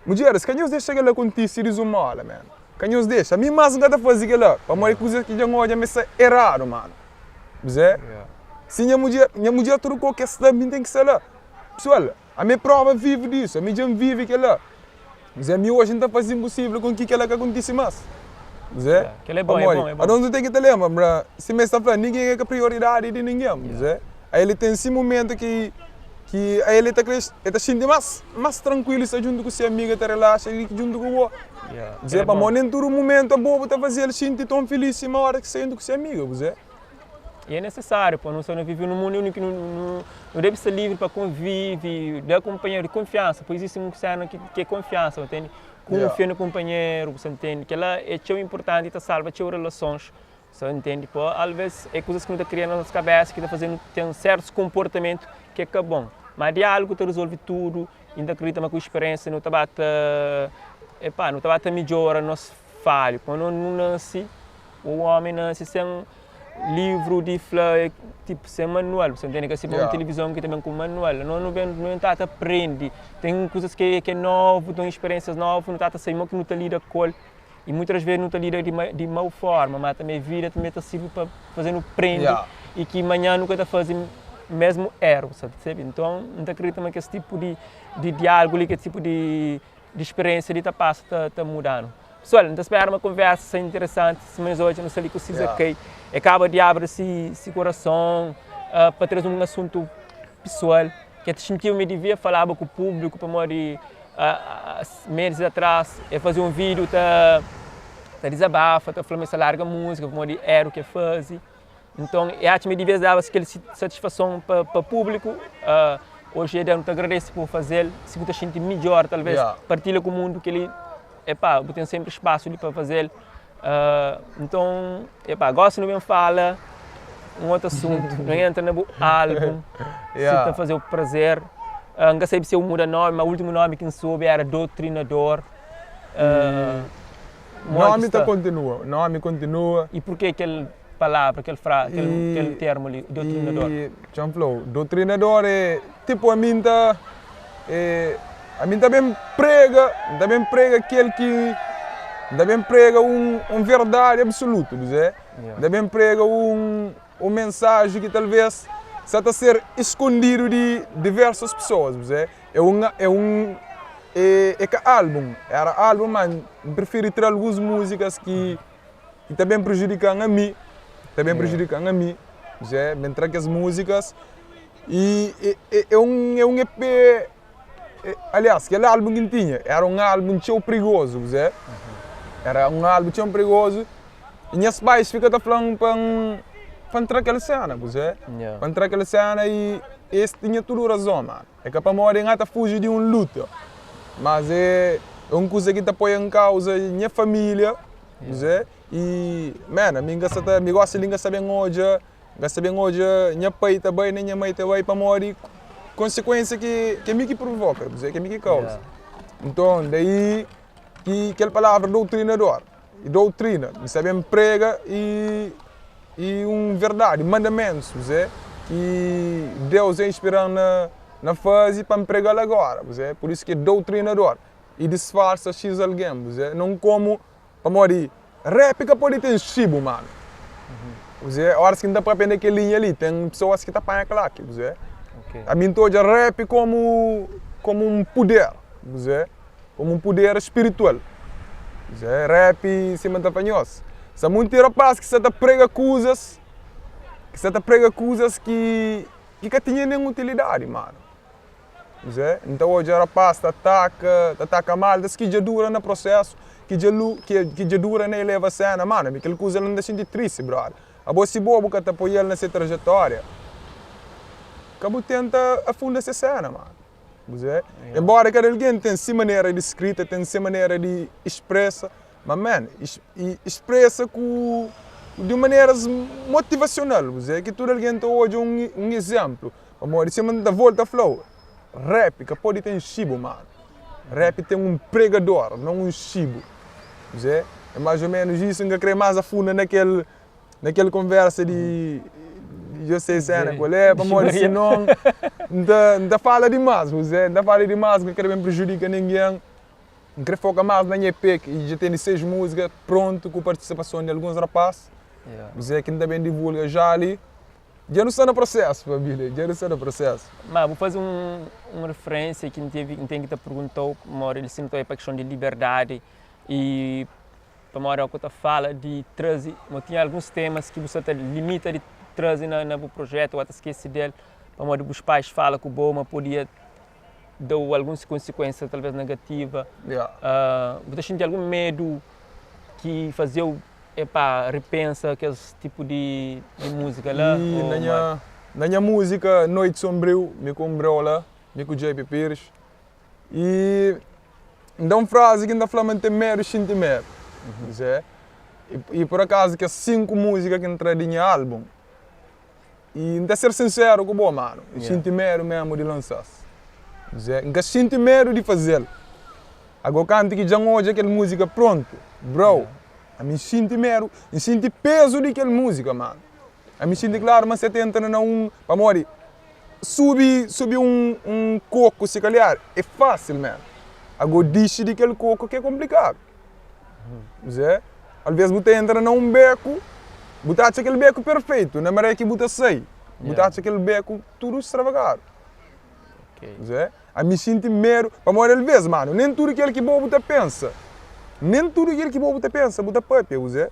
Mudjeris, ka nhos dexa kel-la kontise dizumola, man. Ka nhos dexa. Ami más N ka ta faze kel-la, pamodi kuzas ki dja N odja ma es sta eradu, manu. Kuzê? Si nha mudjer, nha mudjer tudu kau ki el sta, mi N ten ki sta la. Pesoal, ami é prova vivu disu, ami dja N vive kel-la. Kuzê? Ami oji N ta faze inposível kon ki kel-la ka kontise más. Kuzê? Pamodi, adon nu ten ki ta lenbra ma sima es ta fla, ningen é ka prioridadi di ningen. Kuzê? Ael ten si momentu ki ki ael ta kre, el ta xinti más más trankuilu sta djuntu ku si amiga ta relaxa di ki djuntu ku bo. Kuzê? Pamodi nen tudu momentu abo bu ta faze-l xinti ton filis sima óras ki sta djuntu ku si amiga. Kuzê? E é nesesáriu pa nu sta na vive num mundu undi ki nu nu debe sta livri pa konvive, da kunpanheru di konfiansa, pa izisti un sena ki é konfiansa, bu ntende? Kunfia na kunpanheru, bu sta ntende? Kel-la é txeu inpurtanti i ta salva txeu relasons, bu sta ntende? Pa alvês é kuzas ki nu ta kria na nos kabésa ki ta faze-nu ten sértus konportamentu ki é ka bon. Má diálugu ta rezolve tudu i N ta kridita ma ku spiriénsia nu ta ba ta, epá, nu ta ba ta midjora nos falhu. Pamodi nu nase. O ómi nase sen. Livru di fla é tipo sen manual, bu sta ntende? Ka sima un tilivizon ki ta ben ku manual. Anos nu ben, nu ta ta prende. Ten kuzas ki é novu, ten speriénsias novu, nu ta ta sabe modi ki nu ta lida ku el. I muitas das ves nu ta lida di mau forma, má tanbê vida tanbê ta sirbi pa faze-nu prende i ki manhan nu ka ta faze mésmu éru, bu sta persebi? Nton, N ta kridita ma kes tipu di diálugu li, kes tipu di speriénsia li ta pasa ta muda-nu. Pesoal, N ta spera ma konversa sta interesanti, sima nhos odja nu sta li ku Ciza Kay, e kaba di abri si kurason pa traze un asuntu pesoal ki el ta xintiba ma el devia falaba ku públiku pamodi meses atras el faze un vídiu ta dizabafa, ta fla ma el sta larga múzika pamodi éru ki el faze. Nton, el atxa ma el devia daba kel satisfason pa públiku. Oji é dia, nu ta agradese pa bu faze-l. Si bu ta xinti midjór, talvês partilha ku mundu kel-li. Epá, bu ten sénpri spasu li pa faze-l. Nton, epá, gósi nu ben fala un otu asuntu. Nu entra na bu álbun, si ta faze-u prazer. N ka sabe si eu muda nómi, ma últimu nómi ki N sobe éra Doutrinador. Nómi ta kontinua, nómi kontinua. I purkê kel palavra, kel fra, kel, kel termu li, doutrinador? I, txa-m fla-u, doutrinador é tipu ami N ta, é, ami N ta ben prega, N ta ben prega kel ki, N ta ben prega un, un verdadi absolutu, bu-ze? N ta ben prega un, un mensaji ki talvês sa ta ser iskondidu di diversas pesoas, bu-ze? É un, é un, é, é ka álbun, éra álbun ma N prifiri tra alguns múzikas ki ki ta ben prejudika-m ami, ta ben prejudika-m ami, dja ben tra kes múzikas y é é un é un EP, aliás kel álbun ki N tinha éra un álbun txeu prigozu, dja éra un álbun txeu prigozu y nhas pais fika ta fla-m pa N pa N tra kel séna, dja pa N tra kel séna y es tinha tudu razon, mano. É ka pamodi N ata fuji di un luta, mas é un kuza ki ta poi en kauza nha família, José, i, man, ami N ka sa ta, mi gosi li N ka sa ben odja, N ka sa ben odja nha pai ta bai nen nha mai ta bai pamodi konsekuensia ki ki mi ki provoka, José, ki mi ki kauza. Nton, daí ki kel palavra doutrinador, doutrina, mi sa ben prega i i un verdadi, mandamentus, kuzê ki Deus dja inspira-m na na faze pa N prega-l agora, kuzê, pur isu ki é doutrinador i disfarsa xis algen, kuzê, non komu, pamodi rap ka pode ten xibu, manu, kuzê, óras ki N ta papia na kel linha li, ten pesoas ki ta panha klaki, kuzê, ami N ta odja rap komu komu un puder, kuzê. Komu un puder spiritual. Zé rap sima N ta fla nhos. Sta monti rapaz ki sta ta prega kuzas, ki sta ta prega kuzas ki ki ka tinha nen utilidadi, manu. Zé, N ta odja rapaz ta ataka, ta ataka mal, ta ki dja dura na prosesu, ki dja lu, ki dja dura na eleva sena, manu, ami kel kuza la N ta xinti tristi, brother. Abo si bo bu ka ta apoia-l na se trajetória, ka bu tenta afunda se sena, manu. Enbóra kada algen ten se manera di skrita, ten se manera di expresa, ma man, expresa ku di un maneras motivasional, kuzê ki tudu algen ta odja un izénplu. Pamodi sima N ta volta fla-u, rap ka pode ten xibu, manu. Rap ten un pregador, non un xibu. Kuzê? É más ô ménus isu. N ka krê más afunda na kel Na kel konversa di José Sena ku el, é pamodi sinon N ta N ta fala dimás, José, N ta fala dimás, N ka kre ben prejudika ningen, N kre foka más na nha EP ki dja tene 6 múzika prontu ku partisipason di alguns rapás, José, ki N ta ben divulga já li. Dja nu sta na prosésu, família, dja nu sta na prosésu. Ma bu faze un un referénsia ki N tevi N ten ki ta pergunta-u, pamodi li sin ta oi pa kiston di liberdadi i Pamodi óki bu ta fala di traze, bo tinha alguns temas ki bu sa ta limita di traze na na bu projetu, bu ta skese del, pamodi bus pais fala ku bo ma podia da-u alguns konsikuensia talvez negativa. Bu ta xinti algun medu ki faze-u, epá, repensa kes tipu di di múzika la? I na nha na nha múzika Noite Sombrio, mi ku un breu la, mi ku JP Pires, I N da un frazi ki N ta fla ma N ten medu xinti medu. Zé. I pur akazu kes 5 múzika ki N tra di nha álbun, i N ta ser sinseru ku bo, manu, N xinti medu mésmu di lansa-s. Zé. N ka xinti medu di faze-l. Ago kantu ki dja N odja kel múzika prontu, bro, ami N xinti medu, N xinti pezu di kel múzika, manu. Ami xinti klaru ma N sa ta entra na un, pamodi subi subi un un koku si kalhar é fásil man, ago dixi di kel koku ki é konplikadu. Zé, alvês bu ta entra na un beku, bu ta atxa kel beku perfeitu, na maré ki bu ta sai, bu ta atxa kel beku tudu stravagadu. Zé, ami xinti medu, pamodi alvês, manu, nen tudu kel ki bo bu ta pensa, nen tudu kel ki bo bu ta pensa bu ta papia, Zé.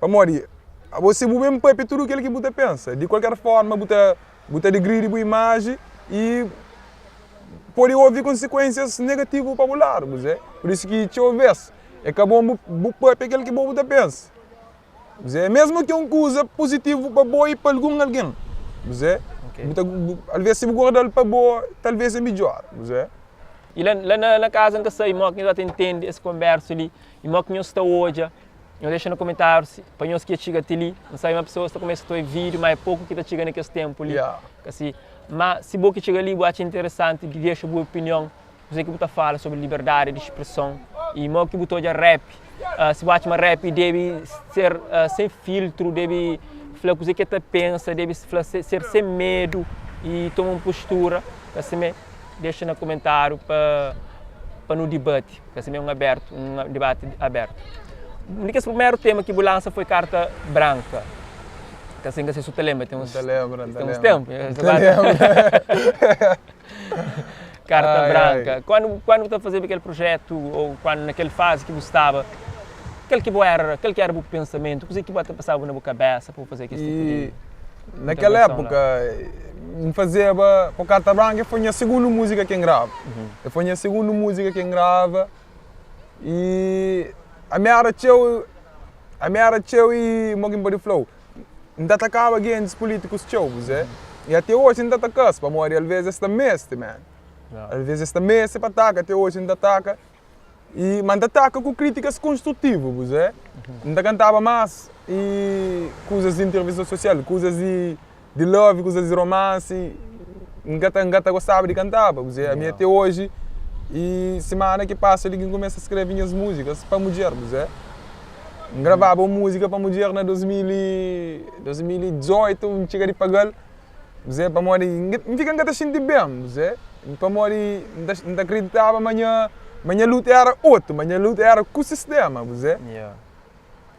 Pamodi, abo si bu ben papia tudu kel ki bu ta pensa, di kualker forma bu ta bu ta digridi bu imaji i pode ovi konsikuensias negativu pa bu ladu, kuzê. Pur isu ki txeu bes é ka bon bu bu papia kel ki bo bu ta pensa, kuzê. Mesmu ki un kuza puzitivu pa bo i pa algun algen, kuzê, bu ta alves si bu guardal pa bo talves é midjor, kuzê. I la la na kaza N ka sabe modi ki nhos ta intende es konbersu li i modi ki nhos ta odja. Nhos dexa na komentáriu si pa nhos ki dja txiga ti li. N sabe ma pesoas ta kumesa ta oi vídiu, má é poku ki ta txiga na kes ténpu li. Kasi. Má si bo ki txiga li bu atxa interesanti, dexa bu opinion, kuzê ki bu ta fala sobri liberdadi di spreson i modi ki bu ta odja rap. Si bu atxa ma rap debe ser sen filtru, debe fla kuzê ki el ta pensa, debe fla ser sen medu i toma un postura, ka simé, dexa na komentáriu pa pa nu dibati. Ka simé un abertu, un dibati abertu. Un di kes primeru tema ki bu lansa foi Karta Branka. Ka sin ka si su ta lenbra, ten uns, Ta lenbra, ta ten uns lenbra. tenpu. Ta lenbra. Karta Ai, ai. Branka. Kuandu, kuandu bu ta fazeba kel projetu ou kuandu na kel fazi ki bu staba, kal ki bu era, kal ki era bu pensamentu, kuze ki bu ta pasaba na bu kabesa pa bu faze kes tipu di I na kel intervenson la? époka, N fazeba pa Carta Branca foi nha segundu múzika ki N grava. E foi nha segundu múzika ki N grava i ami era txeu, ami era txeu i mo ki N pode fla-u, N ta atakaba gentis pulítikus txeu, kuzê, i ate oji N ta ataka-s pamodi alvês es ta meste, man, alvês es ta meste pa ataka, ate oji N ta ataka. I ma N ta ataka ku krítikas konstrutivu, kuzê. N ta kantaba más i kuzas di intervenson sosial, kuzas di di love, kuzas di romansi, N ka ta N ka ta gostaba di kantaba, kuzê. Ami ate oji i simana ki pasa li ki N kumesa skrebe nhas múzikas pa mudjer, kuzê. N gravaba un múzika pa mudjer na 2000 i 2018, N txiga di paga-l. Kuzê? Pamodi N fika N ka ta xinti ben. Kuzê? Pamodi N ta N ta kriditaba ma nha ma nha luta éra otu, ma nha luta éra ku sistéma. Kuzê? Yeah.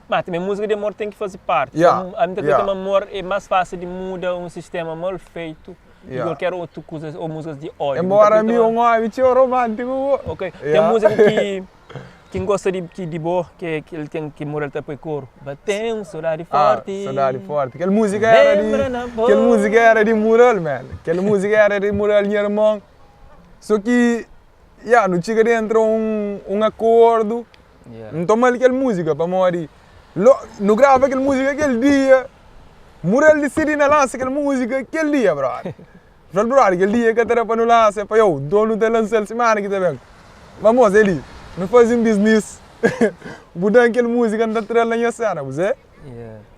Má tanbê múzika di amor ten ki faze párti. Yeah, Ami ta kridita yeah. ma amor é más fásil di muda un sistéma mal feitu di Yeah. kualker otu kuza ô múzikas di ódiu. N ta Enbóra kridita mi é ma. un ómi txeu romántiku. Ok. Ten Yeah. múzika ki Ki N gosta di ki di bo ke ki el ten ki mural ta poi koru Batê un sodadi Ah, forti sodadi forti. Kel múzika era di Lembra na bo Kel múzika era di mural, man. Kel múzika era di mural, nha irmon. So ki, ya, nu txiga di entra un un akordu. Yeah. N toma-l kel múzika pamodi lo nu grava kel múzika kel dia, mural disidi na lansa kel múzika kel dia, brother. Fla-l, Brother, kel dia ka ta da pa nu lansa. El fla, Yo, nton nu ta lansa-l simana ki ta ben. Ma mos, Eli, nu faze un biznis. Bu da-m kel múzika, N ta tra-l na nha séna. Kuzê?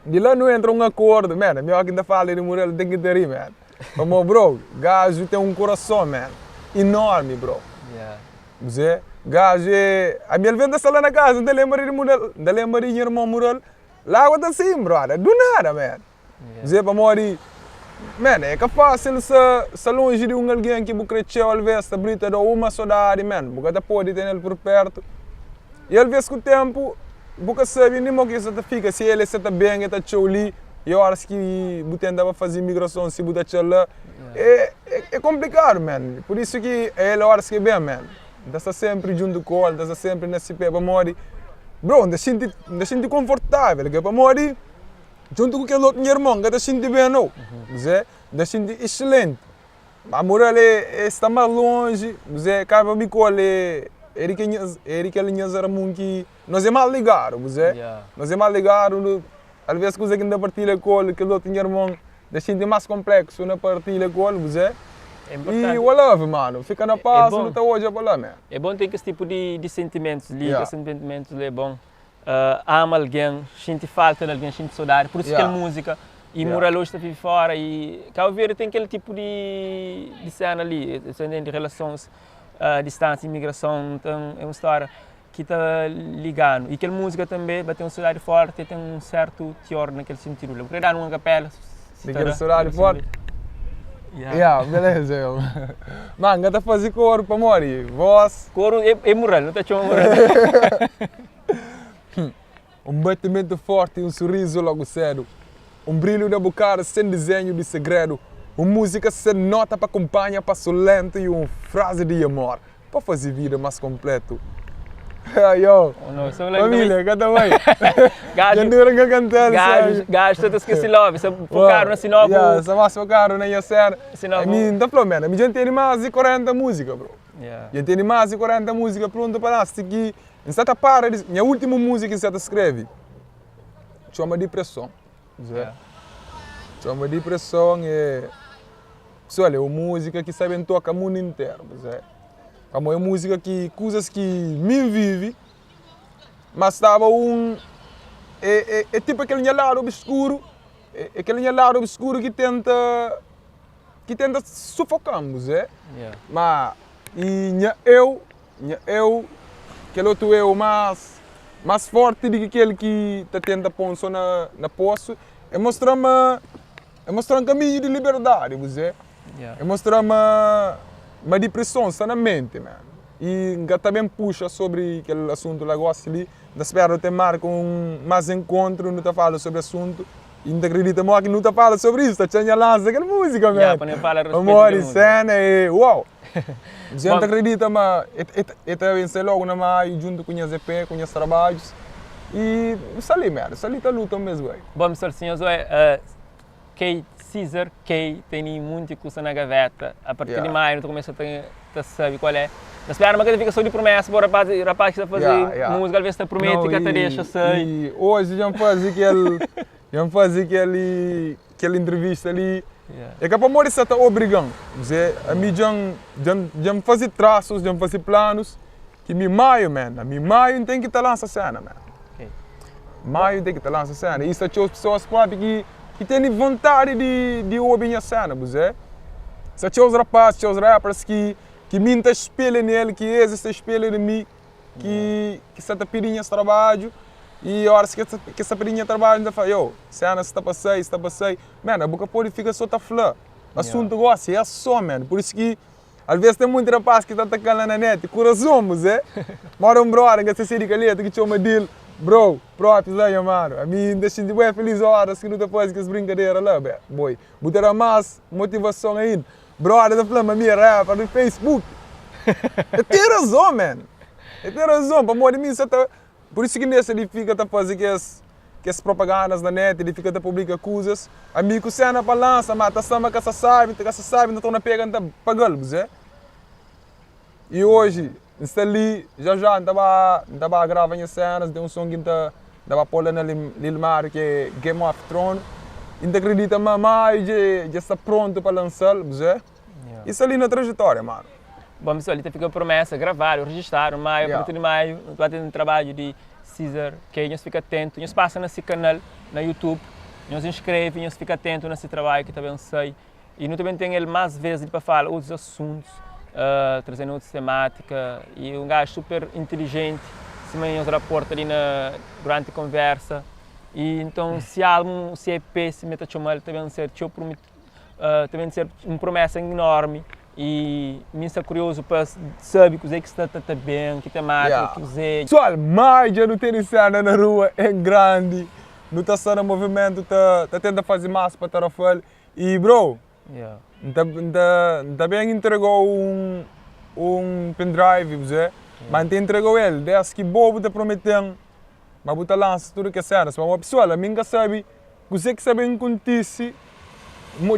Di la nu entra un akordu. Man, ami óki N ta fala di Murel, N ten ki ta ri, man. Pamodi, bro, gaju ten un kurason, man, enormi, bro. Kuzê? Gaju é. Ami alvês N ta sta la na kaza, N ta lenbra di Murel, N ta lenbra di nha irmon Murel. Lágua ta sai-m, brother, du nada, man. Dze pamodi, man, é ka fásil sa sa lonji di un algen ki bu krê txeu, alvês ta bri ta da-u uma sodadi, man, bu ka ta pode tene-l pur pértu. I alvês ku ténpu bu ka sabe nen mo ki el sa ta fika, si el sa ta ben, el ta txeu li, i óras ki bu tenta ba faze imigrason si bu ta txeu la, é é konplikadu, man. Pur isu ki el óras ki el ben, man, N ta sta sénpri djuntu ku el, N ta sta sénpri na si pé pamodi, bro, N ta xinti N ta xinti konfortável, ka pamodi. Djuntu ku kel otu nha irmon, N ka ta xinti ben nau. Kuzê? N ta xinti exselenti. Ma mural é sta más lonji. Kuzê? Kaba mi ku el é di kel nhas é di kel nhas armun ki nos é más ligadu. Kuzê? Nos é más ligadu. Alvês kuza ki N ta partilha ku el, kel otu nha irmon ta xinti más konpleksu na partilha ku el. Kuzê? I wa love, manu. Fika na pas, nu ta odja pa la, man. É bon ten kes tipu di sentimentus li. Kes sentimentus li é bon. Ama algen, xinti falta di algen, xinti sodadi, pur isu kel múzika i mural oji ta vive fora i Kabu Verdi ten kel tipu di sena li, di relasons a distansia, imigrason, nton é un stória. ki ta liga-nu. I kel múzika tanbê, ba ten un sodadi fórti, ten un sértu tior na kel sentidu la. Bu krê da-nu un akapéla? Di kel sodadi fórti? Ya, beleza yo. Ma N ka ta faze koru pamodi vós. Koru é mural, nu ta txoma mural. Un batimentu fórti, un surizu lógu sédu, un brilhu na bu kara sen dizenhu di segredu, un múzika sen nóta pa kunpanha pasu léntu i un frazi di amor pa faze vida más konplétu. Yo, família, ka ta bai. Dja dura N ka kanta-l, sabi? Gaju sa ta skese love, sa fokadu na si novu. Ya, sa más fokadu na nha séna. Ami N ta fla-u, man, ami dja N tene más di 40 múzika, bro. Dja N tene más di 40 múzika prontu pa lansa, si ki N sta ta para di. Nha últimu múzika ki N sta ta skrebe txoma Dipreson. Txoma Dipreson é. Pessoal, é un múzika ki sta ben toka mundu interu. Pamodi é un múzika ki kuzas ki mi N vive, ma staba un. É é tipu kel nha ladu obskuru, é kel nha ladu obskuru ki tenta ki tenta sufoka-m. Ma i nha eu. Nha eu, kel otu eu más más fórti di ki kel ki ta tenta pô-m sô na na posu, e mostra-m ma e mostra-m kaminhu di liberdadi, kuzê? E mostra-m ma ma dipreson sta na menti, man. I N ka ta ben puxa sobri kel asuntu la gósi li, N ta spera nu ten marka un más enkontru, nu ta fala sobri asuntu i N ta kridita ma óki nu ta fala sobri isu ta txeu nha lansa kel múzika, man. Pamodi séna é uau! Dja N ta kredita ma e ta ben sai logu na maiu djuntu ku nhas EP, ku nhas trabadjus i N sta li merda, sta li ta luta un bes bai. Bom pessoal, si nhos oe Kay Caesar Kay teni munti kusa na gaveta, a partir di maiu nu ta kumesa ta sabi kual é. Na spera ma ka ta fika so di promesa, bo rapaz, rapaz ki ta fazi musika alves ta prometi ka ta dexa sai. I oji dja N fazi kel, dja N fazi kel kel entrevista li é ka pamodi sa ta obriga-m, dze ami dja-m dja-m dja-m faze trasus, dja-m faze planus ki mi maio man, ami maio N ten ki ta lansa sena man, maio N ten ki ta lansa sena i sta txeu pesoas propi ki ki tene vontadi di di obi nha sena bu ze, sta txeu rapaz, txeu rappers ki ki mi N ta spelha nel, ki es es ta spelha na mi. ki ki sta ta pidi nhas trabadju i óras ki es ta pidi nha trabadju N ta fla, yo, séna sta pa sai, sta pa sai. Man, bu ka pode fika sô ta fla. Asuntu gósi é ason, man. Pur isu ki alvês ten monti rapás ki ta ataka-m la na net ku razon, muzé. Mora un brother, N ka skese di kaleta, ki txoma Dil. Bro, própi la nha manu. Ami N ta xinti bué filís óras ki nu ta faze kes brinkadera la, boi. Bu ta da más motivason ainda. Brother ta fla ma mi é rapper di Facebook. El ten razon, man. El ten razon, pamodi mi sa ta. Pur isu ki N dexa di fika ta faze kes kes propagandas na net, di fika ta publika kuzas. Ami ku sena pa lansa, ma ta sta ma ka sa sabi, ka sa sabi, N ta torna pega N ta paga-l, bu sê? I oji N sta li, já já N ta ba N ta ba grava nha sénas, N ten un son ki N ta N ta ba pô la na Lil Mario ki é Game of Thrones i N ta kridita ma maio dja dja sta prontu pa lansa-l, bu sê? I sta li na trajetória, mano. Bon pessoal, li ta fika promesa gravadu, rejistadu, maio, a partir di maio nu ta ba ten trabadju di Caesar Kay, nhos fika atentu, nhos pasa na si kanal na YouTube, nhos inskreve, nhos fika atentu na si trabadju ki ta ben sai. I nu ta ben ten el más ves li pa fala otus asuntus, trazenu otus temátika. I un gaju super intilijenti, sima nhos raporta li na duranti konversa. I nton si álbum, si EP, sima el ta txoma-l, ta ben ser txeu ta ben ser un promesa enormi. I mi sta kuriozu pa sabe kuzê ki sta ta ta ben, ki temátika, kuzê. Pessoal, mai dja nu tene sena na rua en grandi, nu ta sta na movimentu ta ta tenta faze mas pa Tarrafal. I bro, N ta N ta N ta ben entregau un un pendrive bu sabe, ma N ta entregau el des ki bo bu ta prometen ma bu ta lansa tudu kes senas, pamodi pesoal ami N ka sabe kuzê ki sta ben kontise,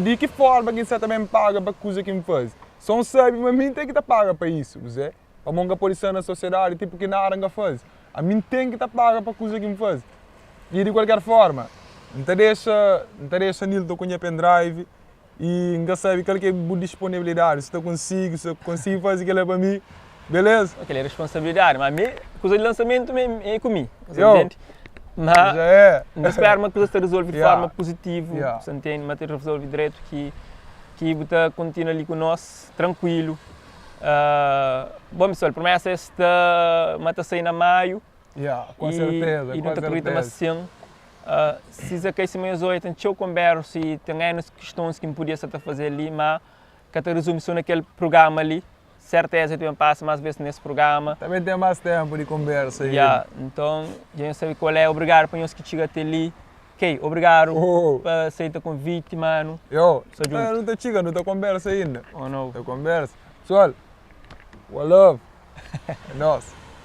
di ki forma ki N sta ta ben paga pa kuza ki N faze, so N sabe ma mi N ten ki ta paga pa isu bu sabe, pamodi N ka pode sta na sosiedadi tipu ki nada N ka faze. Ami N ten ki ta paga pa kuza ki N faze. I di kualker forma, N ta dexa, N ta dexa Nilton ku nha pendrive i N ka sabe kal ki é bu disponibilidadi, si ta konsigi, si ta konsigi faze kel-la pa mi, beleza? Kel-la é responsabilidadi, ma mi, kuza di lansamentu mi é ku mi, sa Yo! ntende? Ma Já é! N ta spera ma kuzas ta rezolve di Yeah. forma puzitivu, Yeah. sa ntende? Ma ta rezolve dretu ki ki bu ta kontinua li ku nos trankuilu. Bon pessoal, promessa é sta ma ta sai na maio. Yeah, com certeza, E com nu ta acredita ma certeza. sim. Si za kai sima nhos odja, ten txeu konbersu y ten N kistons ki N podia sa ta faze li, ma ka ta rezumi so na kel programa li. Serteza ta ben pasa más bes nes programa. Ta ben ten más tenpu di konbersa ainda. Yeah, nton dja nhos sabe kual é. Obrigadu pa nhos ki txiga te li. Key, obrigadu Oh. pa aseita konviti, manu. Yo, Sta djuntu. nu ta txiga, nu ta konbersa ainda. Oh no. Ta konbersa. Pessoal, one love. É nos.